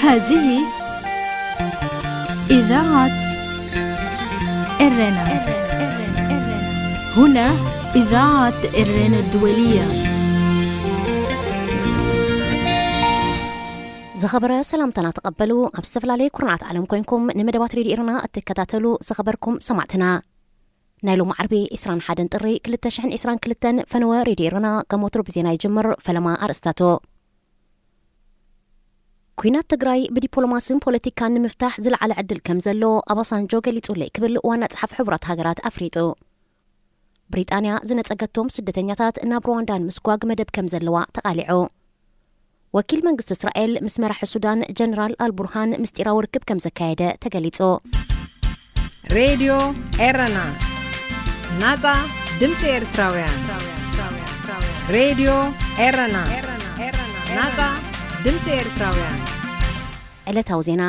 هذه إذاعة إرنا. هنا إذاعة إرنا الدولية. ዝኸበረ ሰላምታና ተቐበሉ። ኣብ ዝተፈላለየ ኩርናዓት ዓለም ኮይንኩም ንመደባት ሬድዮ ኤረና እትከታተሉ ዝኸበርኩም ሰማዕትና፣ ናይ ሎሚ ዓርቢ ዕስራን ሓደን ጥሪ ክልተ ሽሕን ዕስራን ክልተን ፈነወ ሬድዮ ኤረና ከም ወትሩ ብዜና ይጅምር። ፈለማ ኣርእስታቱ። ኲናት ትግራይ ብዲፕሎማስን ፖለቲካን ንምፍታሕ ዝለዓለ ዕድል ከም ዘሎ ኣባሳንጆ ገሊጹለይ ክብል ዋና ጸሓፊ ሕቡራት ሃገራት ኣፍሊጡ። ብሪጣንያ ዝነጸገቶም ስደተኛታት ናብ ሩዋንዳ ንምስጓግ መደብ ከም ዘለዋ ተቓሊዑ። ወኪል መንግስቲ እስራኤል ምስ መራሒ ሱዳን ጀነራል ኣልቡርሃን ምስጢራዊ ርክብ ከም ዘካየደ ተገሊጹ። ሬድዮ ኤረና፣ ናጻ ድምጺ ኤርትራውያን። ሬድዮ ኤረና፣ ናጻ ድምጺ ኤርትራውያን። ዕለታዊ ዜና።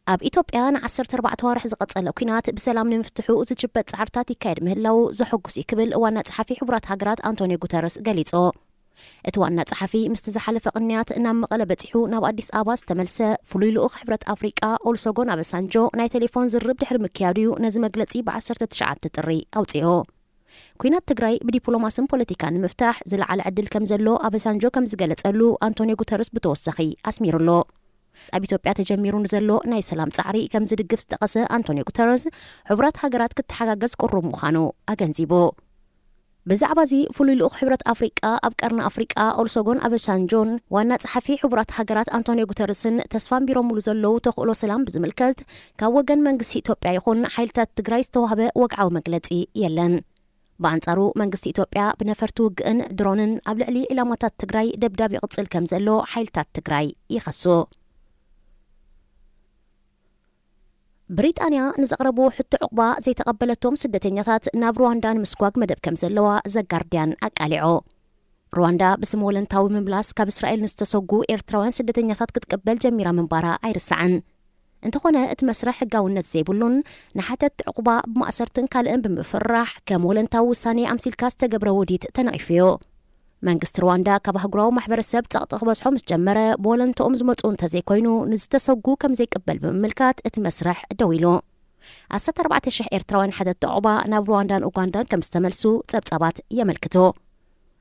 ኣብ ኢትዮጵያ ንዓሰርተ ኣርባዕተ ኣዋርሕ ዝቐጸለ ኲናት ብሰላም ንምፍትሑ ዝጭበጥ ጻዕርታት ይካየድ ምህላው ዘሐጉስ እዩ ክብል ዋና ጸሓፊ ሕቡራት ሃገራት ኣንቶኒዮ ጉተረስ ገሊጹ። እቲ ዋና ጸሓፊ ምስቲ ዝሓለፈ ቅንያት ናብ መቐለ በጺሑ ናብ ኣዲስ ኣበባ ዝተመልሰ ፍሉይ ልኡኽ ሕብረት ኣፍሪቃ ኦሉሰጎን ኣበሳንጆ ናይ ቴሌፎን ዝርርብ ድሕሪ ምክያዱ እዩ ነዚ መግለጺ ብ ዓሰርተ ትሽዓተ ጥሪ ኣውጺኡ። ኲናት ትግራይ ብዲፕሎማስን ፖለቲካን ንምፍታሕ ዝለዓለ ዕድል ከም ዘሎ ኣበሳንጆ ከም ዝገለጸሉ ኣንቶኒዮ ጉተረስ ብተወሳኺ ኣስሚሩ ኣሎ። ኣብ ኢትዮጵያ ተጀሚሩ ንዘሎ ናይ ሰላም ጻዕሪ ከም ዝድግፍ ዝጠቐሰ ኣንቶኒዮ ጉተረስ፣ ሕቡራት ሃገራት ክተሓጋገዝ ቅሩብ ምዃኑ ኣገንዚቡ። ብዛዕባ እዚ ፍሉይ ልኡኽ ሕብረት ኣፍሪቃ ኣብ ቀርኒ ኣፍሪቃ ኦሉሰጎን ኣበሳንጆን ዋና ጸሓፊ ሕቡራት ሃገራት ኣንቶኒዮ ጉተረስን ተስፋ ኣንቢሮምሉ ዘለዉ ተኽእሎ ሰላም ብዝምልከት፣ ካብ ወገን መንግስቲ ኢትዮጵያ ይኹን ሓይልታት ትግራይ ዝተዋህበ ወግዓዊ መግለጺ የለን። ብኣንጻሩ መንግስቲ ኢትዮጵያ ብነፈርቲ ውግእን ድሮንን ኣብ ልዕሊ ዒላማታት ትግራይ ደብዳብ ይቕጽል ከም ዘሎ ሓይልታት ትግራይ ይኸሱ። ብሪጣንያ ንዘቕረብዎ ሕቶ ዕቑባ ዘይተቐበለቶም ስደተኛታት ናብ ሩዋንዳ ንምስጓግ መደብ ከም ዘለዋ ዘጋርድያን ኣቃሊዑ። ሩዋንዳ ብስም ወለንታዊ ምምላስ ካብ እስራኤል ንዝተሰጉ ኤርትራውያን ስደተኛታት ክትቅበል ጀሚራ ምንባራ ኣይርሳዕን። እንተኾነ እቲ መስርሕ ሕጋውነት ዘይብሉን ንሓተትቲ ዕቑባ ብማእሰርትን ካልእን ብምፍርራሕ ከም ወለንታዊ ውሳኔ ኣምሲልካ ዝተገብረ ውዲት ተነቒፉ እዩ። መንግስቲ ሩዋንዳ ካብ ኣህጉራዊ ማሕበረሰብ ጸቕጢ ክበዝሖ ምስ ጀመረ ብወለንትኦም ዝመጹ እንተዘይኮይኑ ንዝተሰጉ ከም ዘይቅበል ብምምልካት እቲ መስርሕ ደው ኢሉ። ዓሰርተ ኣርባዕተ ሽሕ ኤርትራውያን ሓተትቲ ዕቑባ ናብ ሩዋንዳን ኡጋንዳን ከም ዝተመልሱ ጸብጻባት የመልክቱ።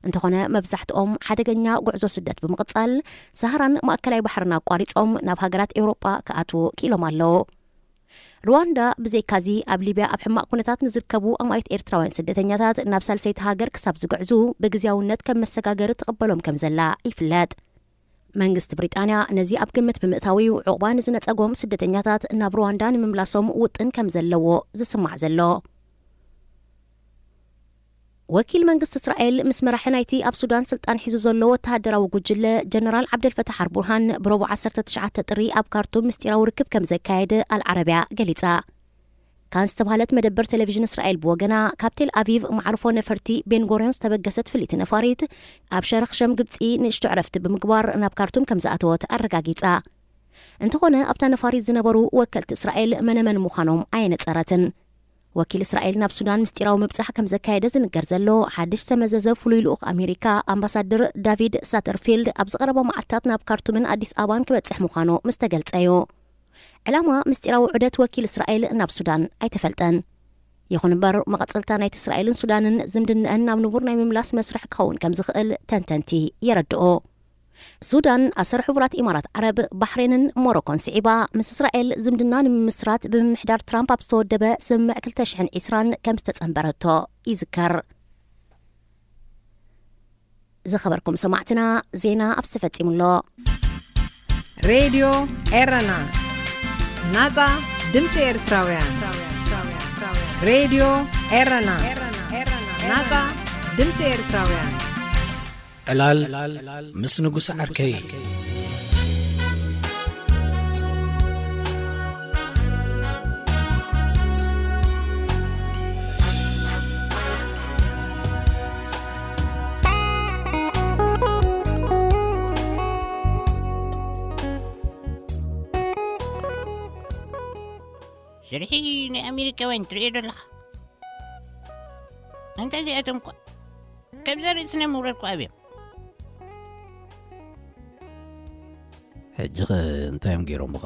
እንተኾነ መብዛሕትኦም ሓደገኛ ጉዕዞ ስደት ብምቕጻል ሳህራን ማእከላይ ባሕርን ኣቋሪጾም ናብ ሃገራት ኤውሮጳ ክኣትዉ ክኢሎም ኣለዉ። ሩዋንዳ ብዘይካዚ ኣብ ሊብያ ኣብ ሕማቕ ኩነታት ንዝርከቡ ኣማኢት ኤርትራውያን ስደተኛታት ናብ ሳልሰይቲ ሃገር ክሳብ ዝግዕዙ ብግዝያውነት ከም መሰጋገሪ ትቕበሎም ከም ዘላ ይፍለጥ። መንግስቲ ብሪጣንያ ነዚ ኣብ ግምት ብምእታው እዩ ዕቑባ ንዝነጸጎም ስደተኛታት ናብ ሩዋንዳ ንምምላሶም ውጥን ከም ዘለዎ ዝስማዕ ዘሎ። ወኪል መንግስቲ እስራኤል ምስ መራሒ ናይቲ ኣብ ሱዳን ስልጣን ሒዙ ዘሎ ወተሃደራዊ ጉጅለ ጀነራል ዓብደልፈታሕ ኣልቡርሃን ብረቡዕ ዓሰርተ ትሽዓተ ጥሪ ኣብ ካርቱም ምስጢራዊ ርክብ ከም ዘካየደ ኣልዓረብያ ገሊጻ። ካን ዝተባህለት መደበር ቴሌቪዥን እስራኤል ብወገና፣ ካብ ቴል ኣቪቭ መዓርፎ ነፈርቲ ቤንጎርዮን ዝተበገሰት ፍልይቲ ነፋሪት ኣብ ሸረኽሸም ግብጺ ንእሽቶ ዕረፍቲ ብምግባር ናብ ካርቱም ከም ዝኣተወት ኣረጋጊጻ። እንተኾነ ኣብታ ነፋሪት ዝነበሩ ወከልቲ እስራኤል መነመን ምዃኖም ኣየነጸረትን። ወኪል እስራኤል ናብ ሱዳን ምስጢራዊ ምብጻሕ ከም ዘካየደ ዝንገር ዘሎ ሓድሽ ዝተመዘዘ ፍሉይ ልኡኽ ኣሜሪካ ኣምባሳደር ዳቪድ ሳተርፊልድ ኣብ ዝቐረባ መዓልታት ናብ ካርቱምን ኣዲስ ኣበባን ክበጽሕ ምዃኑ ምስ ተገልጸ እዩ። ዕላማ ምስጢራዊ ዑደት ወኪል እስራኤል ናብ ሱዳን ኣይተፈልጠን። ይኹን እምበር መቐጸልታ ናይቲ እስራኤልን ሱዳንን ዝምድነአን ናብ ንቡር ናይ ምምላስ መስርሕ ክኸውን ከም ዝኽእል ተንተንቲ የረድኡ። ሱዳን፣ ኣሰር ሕቡራት ኢማራት ዓረብ፣ ባሕሬንን ሞሮኮን ስዒባ ምስ እስራኤል ዝምድና ንምምስራት ብምምሕዳር ትራምፕ ኣብ ዝተወደበ ስምምዕ ክልተ ሽሕን ዕስራን ከም ዝተጸንበረቶ ይዝከር። ዝኸበርኩም ሰማዕትና፣ ዜና ኣብዚ ተፈጺሙ ኣሎ። ሬድዮ ኤረና፣ ናጻ ድምጺ ኤርትራውያን። ሬድዮ ኤረና፣ ናጻ ድምጺ ኤርትራውያን። ዕላል ምስ ንጉስ ዓርከይ። ሽርሒ ናይ ኣሜሪካውያን ትርእዮ ዶ ኣለኻ? እንታይ እዚኣቶም እኳ ከምዛ ርእስና ምውራድ እኳ ኣብዮም። ሕጂ ኸ እንታይ እዮም ገይሮምኻ?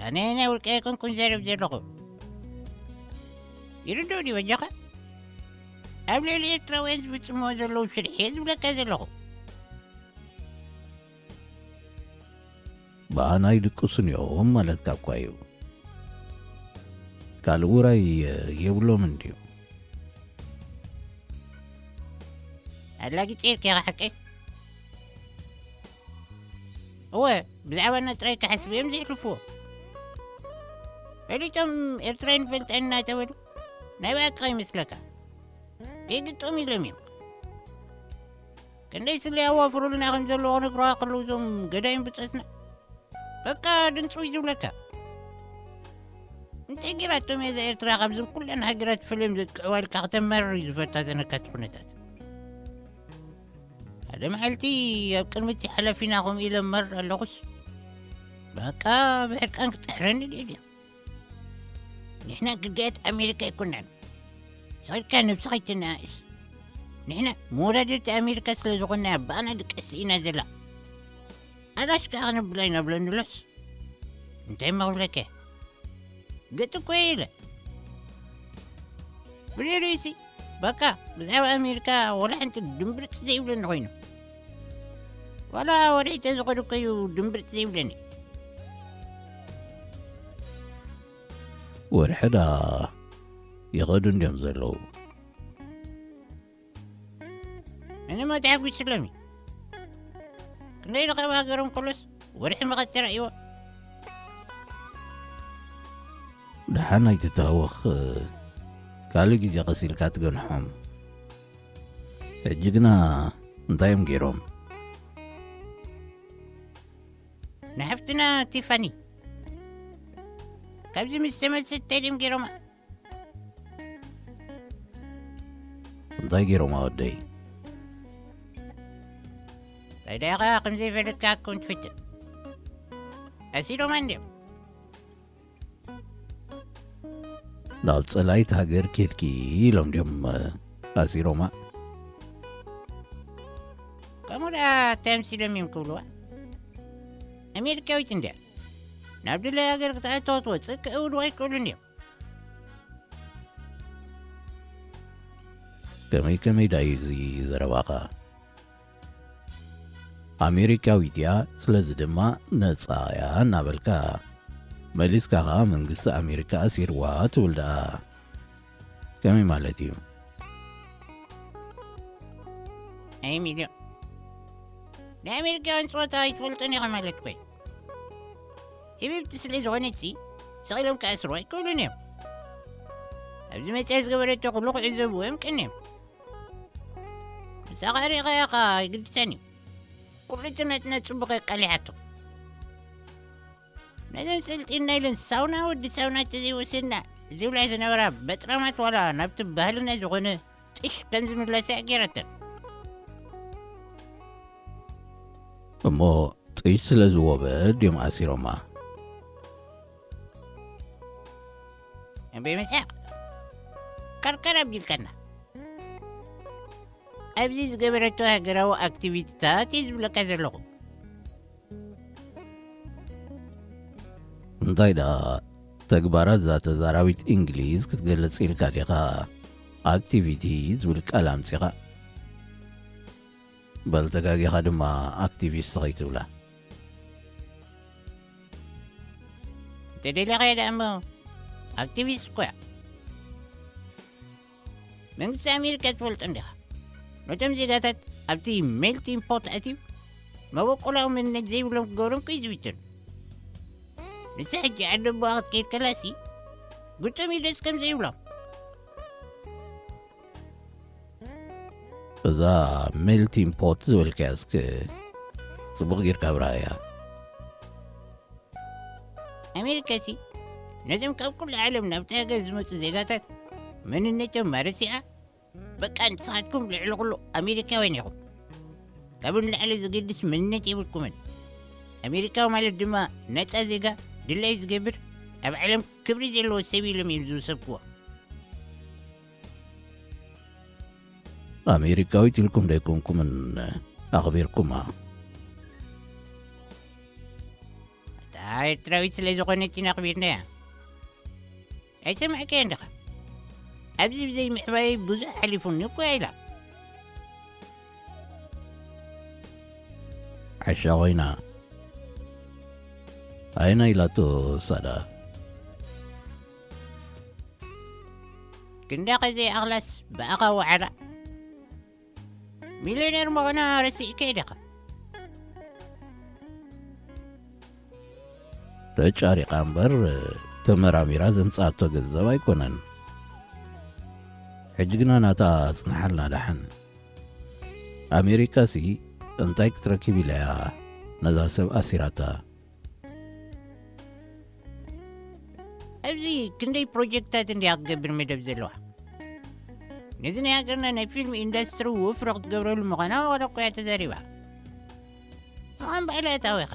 ኣነ ናይ ውልቀ ኣይኮንኩን ዘረብ ዘለኹ። ይርድኡ ድዩ በጃኻ? ኣብ ልዕሊ ኤርትራውያን ዝፍጽምዎ ዘለዉ ሽርሒ እየ ዝብለካ ዘለኹ። ብኣና ይድቅሱን እዮም ማለትካ እኳ እዩ። ካልእ ውራይ የብሎምን ድዩ? ኣላጊጸ ኢልካ ኢኻ ሓቀይ? እወ፣ ብዛዕባና ጥራይ ክሓስቡ እዮም ዘሕልፍዎ። ፈሊጦም ኤርትራ ይንፈልጠን እናተበሉ ናይ ብኣቂ ይመስለካ? ከይግጥም ኢሎም እዮም። ክንደይ ስለ ያዋፍሩልና ከም ዘለዎ ክነግሩኻ ከለዉ እዞም ገዳይም ብጾትና በቃ ድንጹ እዩ ዝብለካ። እንታይ ጌራቶም እያ እዛ ኤርትራ ካብዘን ኩለን ሃገራት ፈለዮም ዘጥቅዕዋ ኢልካ ከተመርር እዩ ዝፈታተነካ እቲ ኩነታት። ሓደ መዓልቲ ኣብ ቅድሚ እቲ ሓላፊና ከምኡ ኢለ መር ኣለኹስ በቃ ብሕርቃን ክጥሕረኒ ድየ ድየ። ንሕና ግዳያት ኣሜሪካ ኣይኮናን። ስቕ ኢልካ ነብስኻ ኣይተነኣእስ። ንሕና መወዳድርቲ ኣሜሪካ ስለ ዝኾንና እያ ብኣና ድቀስ ኢና ዘላ። ኣላሽ ከኣ ክነብላ ኢና ብለኒ ኣሎስ እንታይ እሞ ክብለካ እየ? ገጥ እኮ እየ ኢለ። ብሬድዮሲ በቃ ብዛዕባ ኣሜሪካ ወላ ሓንቲ ድምብርጽ ዘይብለኒ ኮይኑ። ዋላ ወርሒ ተዝኸዱ እኮ እዩ ድምብርጽ ዘይብለኒ። ወርሒ ዳ ይኸዱ እንድዮም ዘለዉ። እኔማ ተሓጒስሎም እዩ። ክንደይ ኢሉ ካብ ሃገሮም ከሎስ ወርሒ መቐት ተራእይዎ። ደሓን ኣይትተሃወኽ፣ ካልእ ግዜ ቀስ ኢልካ ትገንሖም። ሕጂ ግና እንታይ እዮም ገይሮም? ንሓፍትና ቲፋኒ ካብዚ ምስ ተመልሰት እንታይ ድዮም ገይሮማ? እንታይ ገይሮማ ወደይ? እንታይ ደኣ ኢኻ ከም ዘይፈለጥካ ክትከውን ትፍትን? ኣሲሮማ እንድዮም። ናብ ጸላይት ሃገር ኬድኪ ኢሎም ድዮም ኣሲሮማ? ከምኡ ደኣ እንታይ ኣምሲሎም እዮም ክብልዋ? ኣሜሪካዊት እንድያ። ናብ ድላይ ሃገር ክትኣትዎ ትወጽእ ክእውድዋ ኣይክእሉን እዮም። ከመይ ከመይ ዳዩ እዚ ዘረባኻ? ኣሜሪካዊት እያ፣ ስለዚ ድማ ነጻ እያ እናበልካ፣ መሊስካ ኸኣ መንግስቲ ኣሜሪካ ኣሲርዋ ትብል ደኣ ከመይ ማለት እዩ? ኣይ ሚልዮ፣ ናይ ኣሜሪካውያን ጸወታ ኣይትፈልጦን ኢኻ ማለት ኮይ። ህብብቲ ስለ ዝኾነትሲ፣ ስቕ ኢሎም ክኣስርዋ ኣይክእሉን እዮም። ኣብዚ መጺኣ ዝገበረቶ ኩሉ ክዕዘብዎ እዮም ቀንዮም። ንሳ ኸኣ ርኢኻያ ኢኻ፣ ኣይግድሰን እዩ። ኩሉ እቲ ናትና ጽቡቕ ኣቃሊሓቶ። ነዘን ሰልጢና ኢለን ሳውና ወዲ ሳውና ተዘይወሰድና ዝብላ ዝነበራ በጥራማት ዋላ ናብቲ ባህልና ዝኾነ ጥሽ ከም ዝምለሳ ገይረተን። እሞ ጥሽ ስለ ዝወበ ድዮም ኣሲሮማ? እምበይ መሳቕ ከርከር ኣቢልካና። ኣብዚ ዝገበረቶ ሃገራዊ ኣክቲቪቲታት እዩ ዝብለካ ዘለኹ። እንታይ ደኣ ተግባራት እዛ ተዛራቢት እንግሊዝ ክትገልጽ ኢልካ ዲኻ ኣክቲቪቲ ዝብል ቃል ኣምጺኻ? በል ተጋጊኻ ድማ ኣክቲቪስት ኸይትብላ። እንተደሊኻዮ ደኣ እሞ ኣክቲቪስት እኮ እያ። መንግስቲ ኣሜሪካ ትፈልጦ እንዲኻ። ነቶም ዜጋታት ኣብቲ ሜልቲንግ ፖት ኣትዩ መበቆላዊ መንነት ዘይብሎም ክገብሮም ክዩ ዝፍትን። ንሳ ሕጂ ዓዲ ኣቦኣ ክትከይድ ከላሲ ግጥም ኢደስ ከም ዘይብሎም። እዛ ሜልቲንግ ፖት ዝበልካያ እስከ ጽቡቕ ጌርካ ኣብርሃያ። ኣሜሪካሲ ነዞም ካብ ኩሉ ዓለም ናብቲ ሃገር ዝመጹ ዜጋታት መንነቶም ማረሲኣ፣ በቃ ንስኻትኩም ልዕሊ ኩሉ ኣሜሪካውያን ኢኹም። ካብ ንላዕሊ ዝግድስ መንነት የብልኩምን። ኣሜሪካዊ ማለት ድማ ነጻ ዜጋ፣ ድላዩ ዝገብር፣ ኣብ ዓለም ክብሪ ዘለዎ ሰብ ኢሎም እዮም ዝውሰብክዎ። ኣሜሪካዊት ኢልኩም ደይኮንኩምን ኣኽቢርኩማ። ኤርትራዊት ስለ ዝኾነት ኢና ኣኽቢርናያ። ኣይሰማዕካያን ዲኻ? ኣብዚ ብዘይ ምሕባየይ ብዙሕ ሓሊፉኒ እኮ እያ ኢላ። ዓሻ ኮይና። ኣይና ኢላቶ ሳዳ። ክንዳኸ ዘይኣኽላስ ብኣኻ ወዓላ። ሚልዮነር ምዃና ረሲዕካዮ ዲኻ? ተጫሪቓ እምበር ተመራሚራ ዘምጽኣቶ ገንዘብ ኣይኮነን። ሕጂ ግና ናታ ጽንሓልና ደሓን። ኣሜሪካሲ እንታይ ክትረክብ ኢላ እያ ነዛ ሰብ ኣሲራታ? ኣብዚ ክንደይ ፕሮጀክትታት እንድያ ክትገብር መደብ ዘለዋ። ነዚ ናይ ሃገርና ናይ ፊልም ኢንዳስትሪ ወፍሪ ክትገብረሉ ምዃና ዋላ እኮ እያ ተዛሪባ። ንዓን ባዕላ እያ ተኣዊኻ።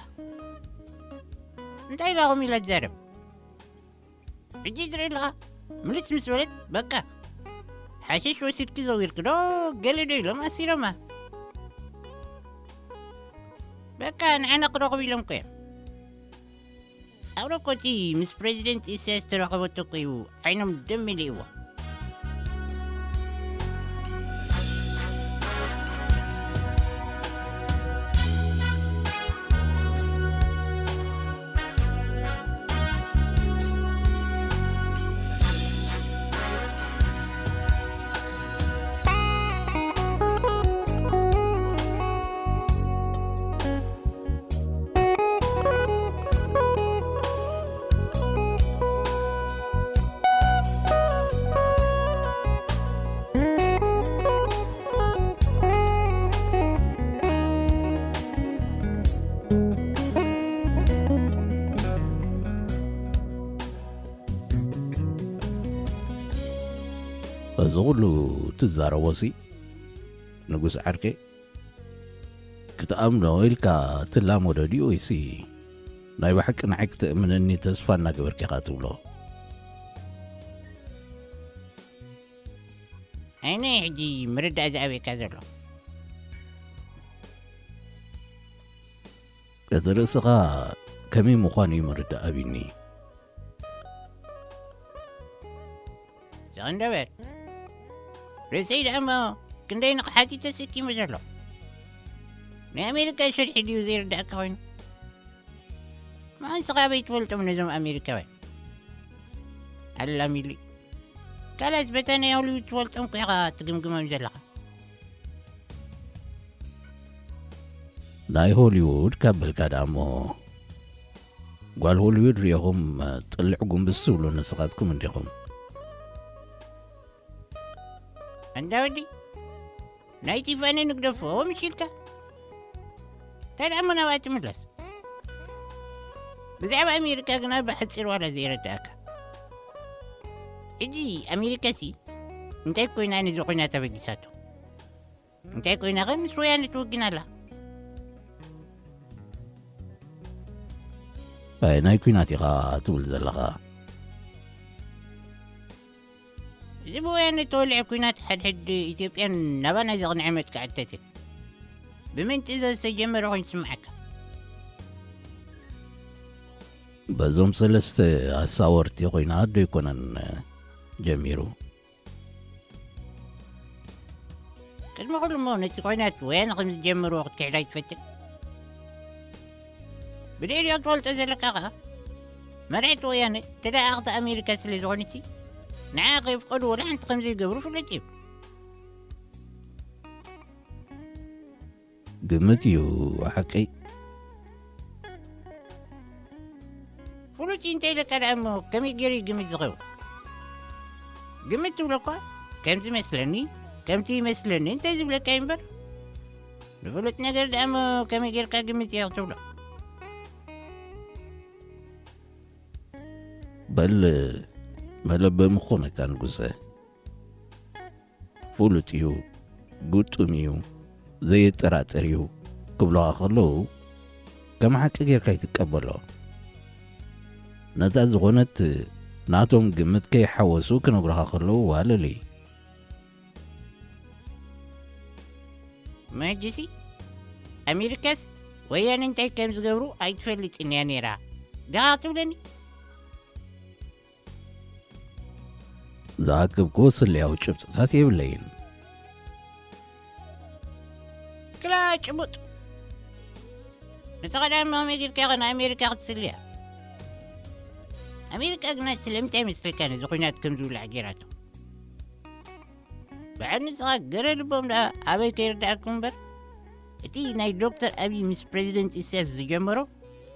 እንታይ ኢላ ኸም ኢላ ትዛረብ? ሕጂ ትርኢ ኣለኻ? ምልስ ምስ በለት በቃ። ሓሽሽ ወሲድኪ ዘዊርኪ ዶ ገለ ዶ ኢሎም ኣሲሮማ። በቃ ንዓና ክረኽቡ ኢሎም እኮ እዮም። ኣውረ እኮ እቲ ምስ ፕሬዚደንት ኢሳያስ ተራኸበቶ እኮ እዩ ዓይኖም ደም መሊእዎ። እዚ ኩሉ ትዛረቦሲ ንጉስ ዓርከይ፣ ክትኣምኖ ኢልካ ትላመዶ ድዩ ወይሲ ናይ ብሓቂ ንዓይ ክትእምነኒ ተስፋ እናገበርካ ኢኻ ትብሎ? ኣይነ ሕጂ ምርዳእ ዝኣበየካ ዘሎ። እቲ ርእስኻ ከመይ ምዃኑ እዩ ምርዳእ ኣብዩኒ። ስቕ እንዶ በል። ርእሰይ ደኣ እሞ ክንደይ ንቕሓት እዩ ተሰኪሙ ዘሎ። ናይ ኣሜሪካ ሸርሒ ድዩ ዘይርዳእካ ኮይኑ? መዓንስኻ ኣበይ ትፈልጦም ነዞም ኣሜሪካውያን? ኣላሚሉ። ካልኣስ በታ ናይ ሆሊውድ ትፈልጦም እኮ ኢኻ ትግምግሞም ዘለኻ። ናይ ሆሊውድ ካብ በልካ ደኣ እሞ፣ ጓል ሆሊውድ ሪኢኹም ጥልዕ ጉንብስ ትብሉ ንስኻትኩም እንዲኹም። ኣንታ ወዲ፣ ናይ ቲፋኒ ንግደፎ ምሽ ኢልካ። እንታይ ደኣ እሞ ናብኣ ትምለስ? ብዛዕባ ኣሜሪካ ግና ብሓጺር ዋላ ዘይረዳእካ። ሕጂ ኣሜሪካሲ እንታይ ኮይና ነዚ ኹናት ኣበጊሳቶ? እንታይ ኮይና ኸ ምስ ወያነ ትውግን ኣላ? ኣይ፣ ናይ ኲናት ኢኻ ትብል ዘለኻ። እዚ ብወያነ እተወልዐ ኲናት ሓድሕድ ኢትዮጵያን ናባና ዘቕንዐ መጥቃዕትታትን ብመን ትእዛዝ ዝተጀመረ ኮይኑ ዝስምዓካ? በዞም ሰለስተ ኣሳወርቲ ኮይና ዶ ኣይኮነን ጀሚሩ? ቅድሚ ኩሉ እሞ ነቲ ኲናት ወያነ ከም ዝጀመርዎ ክትክሕድ ኣይትፈትን። ብድሕሪኡ ትፈልጦ ዘለካ ኸኣ መራሒት ወያነ ተለኣኣኽቲ ኣሜሪካ ስለ ዝኾነትሲ ንዓ ከየፍቀዱ ወላ ሓንቲ ከም ዘይገብሩ ፍሉጥ እዩ። ግምት እዩ ሓቀይ። ፍሉጥ እዩ እንተ ኢለካ ደኣ እሞ ከመይ ገይሩ እዩ ግምት ዝኸውን? ግምት ትብሎ እኳ ከምዚ መስለኒ፣ ከምቲ ይመስለኒ እንተ ዝብለካ እዩ እምበር፣ ንፍሉጥ ነገር ደኣ እሞ ከመይ ጌርካ ግምት እየ ክትብሎ? በል መለበሚ ክኾነካ ንጉሰ። ፍሉጥ እዩ፣ ግጡም እዩ፣ ዘየጠራጥር እዩ ክብሉኻ ከለዉ፣ ከም ሓቂ ጌርካ ኣይትቀበሎ። ነታ ዝኾነት ናቶም ግምት ከይሓወሱ ክነግሩኻ ከለዉ ዋልል እዩ። መጅሲ ኣሜሪካስ ወያነ እንታይ ከም ዝገብሩ ኣይትፈልጥን እያ ነይራ። ዲኻ ክትብለኒ? ዝኣክብኩ ስለያዊ ጭብጥታት የብለይን። ክላ ጭቡጥ። ንስኻ ደኣ መመጊድካ ኢኻ ንኣሜሪካ ክትስልያ። ኣሜሪካ ግና ስለምንታይ ይመስለካ ነዚ ኲናት ከም ዝውላዕ ጌራቶ? በዓል ንስኻ ገለ ልቦም ደኣ ኣበይ ከይርድኣኩም እምበር፣ እቲ ናይ ዶክተር ኣብይ ምስ ፕሬዚደንት ኢሳያስ ዝጀመሮ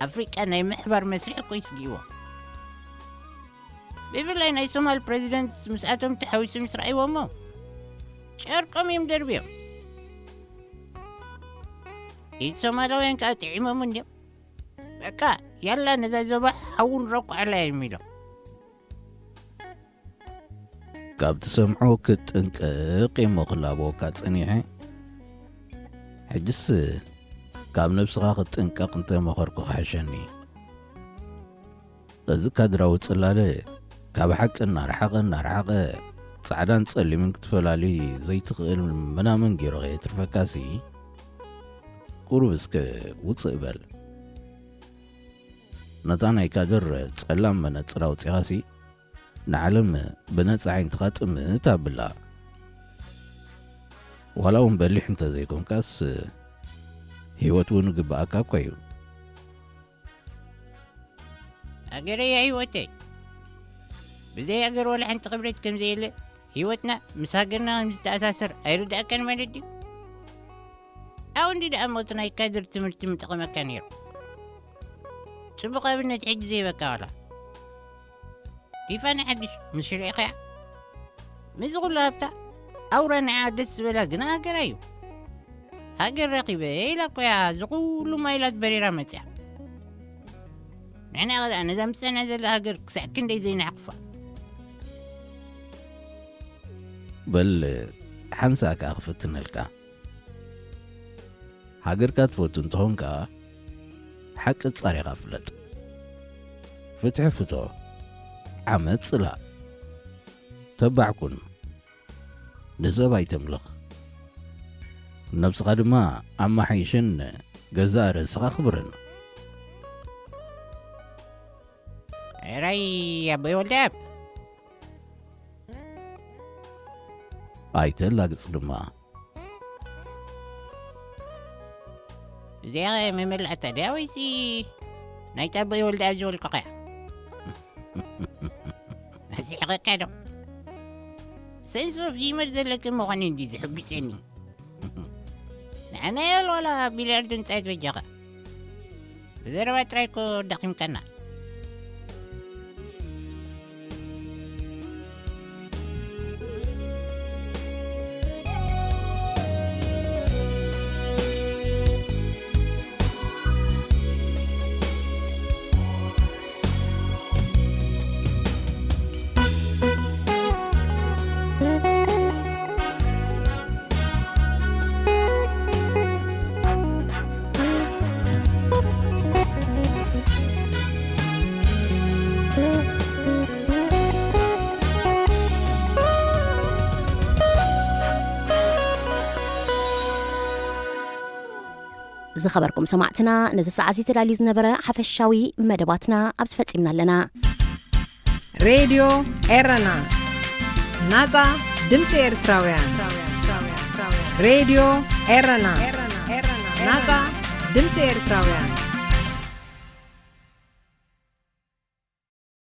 ኣፍሪቃ ናይ ምሕባር መስርሕ እኮ ይስግእዎ። ብፍላይ ናይ ሶማል ፕሬዚደንት ምስኣቶም ተሓዊሱ ምስ ረኣይዎሞ ጨርቆም እዮም ደርብዮም። ኢድ ሶማላውያን ከዓ ጥዒሞም እንድዮም። በቃ ያላ ነዛ ዞባ ሓውን ረቋዕላ እዮም ኢሎም። ካብ ትሰምዖ ክትጥንቀቕ እሞ ክላበወካ ጸኒሐ። ሕጅስ ካብ ነብስኻ ክትጥንቀቕ እንተመኸርኩ ክሕሸኒ። እዚ ካድራዊ ጽላለ ካብ ሓቂ እናረሓቐ እናረሓቐ ጻዕዳን ጸሊምን ክትፈላሊ ዘይትኽእል ምናምን ገይሩ ከየትርፈካሲ፣ ቁሩብ እስከ ውጽእ በል። ነታ ናይ ካድር ጸላም መነጽር ኣውጺኻሲ ንዓለም ብነጻ ዓይንትኻ ጥምት ኣብላ። ዋላ እውን በሊሕ እንተዘይኮንካስ ህይወት እውን ግብኣካ እኳ እዩ። ሃገረይ ህይወተይ። ብዘይ ሃገር ዋላ ሓንቲ ክብረት ከም ዘየለ፣ ህይወትና ምስ ሃገርና ከም ዝተኣሳሰር ኣይርድኣካን ማለት ድዩ? ኣው እንዲ ደኣ ሞት ናይ ካድር ትምህርቲ ምጠቐመካ ነይሩ። ጽቡቕ ኣብነት ሕጂ ዘይበካ ዋላ። ቲፋኒ ሓድሽ ምስ ሽልዒኸያ። ምስዚ ኩሉ ሃብታ፣ ኣውራ ንዓ ደስ ዝበላ ግና ሃገራ እዩ። ሃገር ረኺበ ኢላ እኮ እያ እዚ ኩሉ ማይላት በሪራ መጽያ። ንሕና ኸ ደኣ ነዛ ምሳና ዘላ ሃገር ክሳዕ ክንደይ ዘይንሓቕፋ? በል ሓንሳእ ከኣ ክፍትነልካ። ሃገርካ ትፈቱ እንተኾንካ፣ ሓቂ ጻሪኻ ፍለጥ። ፍትሒ ፍቶ፣ ዓመጽ ጽላእ። ተባዕ ኩን። ንሰብ ኣይተምልኽ። ነብስኻ ድማ ኣማሓይሽን ገዛእ ርእስኻ ኣኽብርን። ኤራይ ኣቦይ ወልደኣብ። ኣይተላግጽ ድማ። እዚኣ መመላእታ ድያ ወይሲ ናይ ኣቦይ ወልደኣብ ዝበልኩኻ እያ? ኣስሒቐካ ዶ? ሰንስ ኦፍ ሂመር ዘለኪ ምዃኑ እንዲ ዝሕጉሰኒ። ንዓና ያል ዋላ ቢልያርድ ንጻየት በጃኻ። ብዘረባ ጥራይ እኮ ደኺምካና። ዝኸበርኩም ሰማዕትና፣ ነዚ ሰዓት እዚ ተዳልዩ ዝነበረ ሓፈሻዊ መደባትና ኣብዚ ፈጺምና ኣለና። ሬድዮ ኤረና፣ ናጻ ድምጺ ኤርትራውያን። ሬድዮ ኤረና፣ ናጻ ድምጺ ኤርትራውያን።